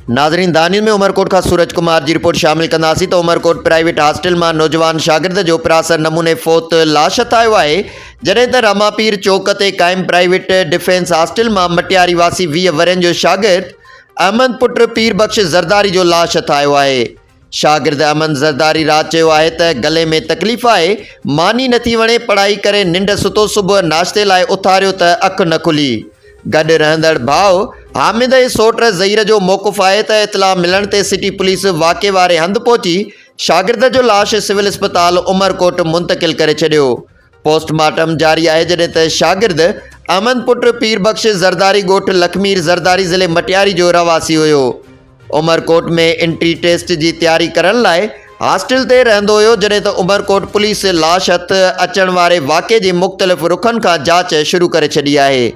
ناظرين دانين ۾ عمرڪوٽ کان سورج ڪمار جي رپورٽ شامل ڪنداسين ته عمرڪوٽ پرائيويٽ هاسٽل مان نوجوان شاگرد جو پراسر نموني فوت لاش هٿ آيو آهي جڏهن ته راماپير چوڪ تي قائم پرائيويٽ ڊفينس هاسٽل مان مٽياري واسي 20 ورهين جو شاگرد احمد پٽ پير بخش زرداري جو لاش هٿ آيو آهي شاگرد امن زرداري رات چيو آهي ته گلي ۾ تڪليف آهي، ماني نٿي وڻي، پڙهائي ڪري ننڊ ستو صبح ناشتي لاء اٿاريو ته اک نه کلي. گڏ رهندڙ ڀاء حامد ۽ سوٽ ظهير جو موقف آهي ته اطلاع ملڻ تي سٽي پوليس واقعي واري هنڌ پهچي شاگرد جو لاش سول اسپتال عمرڪوٽ منتقل ڪري ڇڏيو. پوسٽ مارٽم جاري آهي جڏهن ته شاگرد احمد پٽ پير بخش زرداري ڳوٺ لکمير زرداري ضلعي مٽياري جو رهواسي هيو. عمرڪوٽ ۾ انٽري ٽيسٽ جي تياري ڪرڻ لاء هاسٽل تي رهندو هيو جڏهن ته عمرڪوٽ پوليس لاش هٿ اچڻ واري واقعي جي مختلف رخن کان جاچ شروع ڪري ڇڏي آهي.